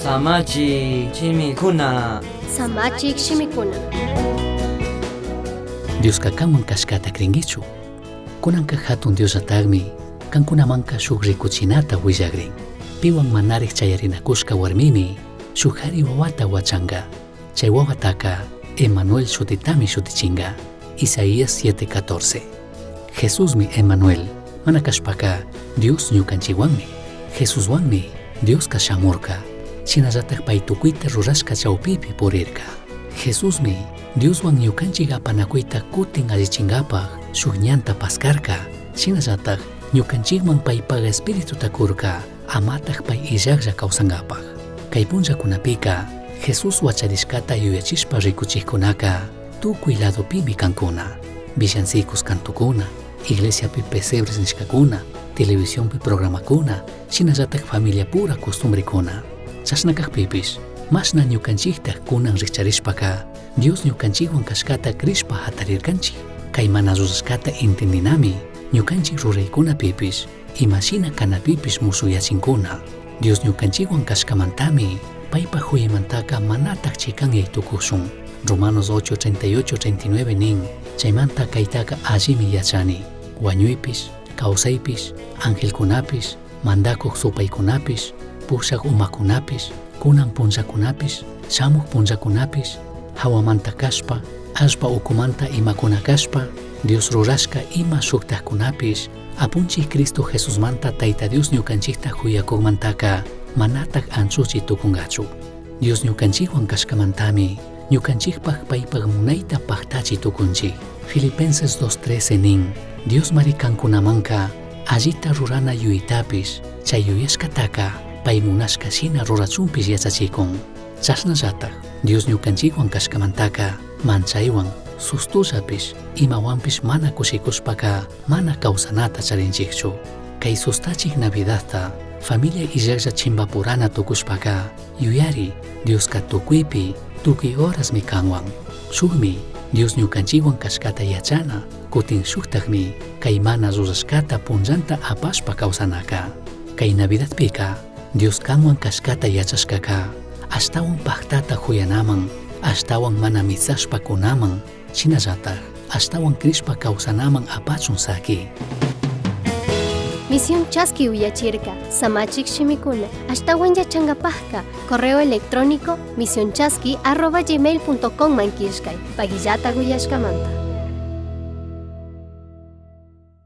Samachik shimikuna. Samachik shimikuna. Diosca canhuan cashcata cringuichu? Cunanca jatun Diosllatajmi cancunamanca shuj ricuchinata huillagrin. Pihuan manarij chayarinacushca huarmimi shuj jari huahuata huachanga. Chai huahuataca Emanuel shutitami shutichinga. Isaías 7:14. Jesusmi Emanuel, mana cashpaca Dios ñucanchihuanmi. Jesushuanmi Diosca shamurca. Shinallataj pai tucuita rurashca chaupipi purirca. Jesusmi Dioshuan ñucanchij apanacuita cutin allichingapaj shuj ñanta pascarca. Shinallataj ñucanchijman paipaj espirituta curca, amataj pai illajlla causangapaj. Cai punllacunapica Jesús huacharishcata yuyachishpa ricuchijcunaca tucui ladopimi cancuna. Villancicos cantocuna, iglesiapi pesebres nishcacuna, televisionpi programacuna, shinallataj familia pura costumbrecuna. Chashna cajpipish, mashna ñucanchijtaj cunan rijcharishpaca, Dios ñucanchijhuan cashcata crishpa jatarircanchij. Cai mana rurashcata entendinami, ñucanchij ruraicunapipish, imashina canapipish mushuyachincuna. Dios ñucanchijhuan cashcamantami, paipaj juyaimantaca manataj chicanyai tucushun. Romanos 8, 38, 39 nin, chaimanta caitaca allimi yachani. Huañuipish, causaipish, angelcunapish, mandacuj supaicunapish, pushaj umacunapish, cunan punllacunapish, shamuj punllacunapish, jahuamanta cashpa, allpa ucumanta imacuna cashpa, Dios rurashca ima shujtajcunapish, Apunchij Cristo Jesusmanta Taita Dios ñucanchijta juyacujmantaca manataj anchuchi tucungachu. Dios ñucanchijhuan cashcamantami ñucanchijpaj paipaj munaita pajtachi tucunchij. Filipenses 2.13 nin, Dios mari cancunamanca allita rurana yuyitapish, chay yuyashcataca pai munashca shina rurachunpish yachachicun. Chashnallataj Dios ñucanchijhuan cashcamantaca manchaihuan, sustullapish, imahuanpish mana cushicushpaca mana causanata charinchijchu. Cai sustachij Navidadta familia illajlla chimbapurana tucushpaca yuyari Diosca tucuipi tucui horasmi canhuan. Shujmi Dios ñucanchijhuan cashcata yachana, cutin shujtajmi cai mana rurashcata punllanta apashpa causanaca. Cai Navidadpica Dios canhuan cashcata yachashcaca ashtahuan pajtata juyanaman, ashtahuan mana mitsashpa cunaman, shinallataj ashtahuan crishpa causanaman apachun saqui. Misión Chaski uyachirka, Samachik shimikuna, ashtawan yachangapajka, correo electrónico misionchaski@gmail.com man killkay, pagillata uyashkamanta.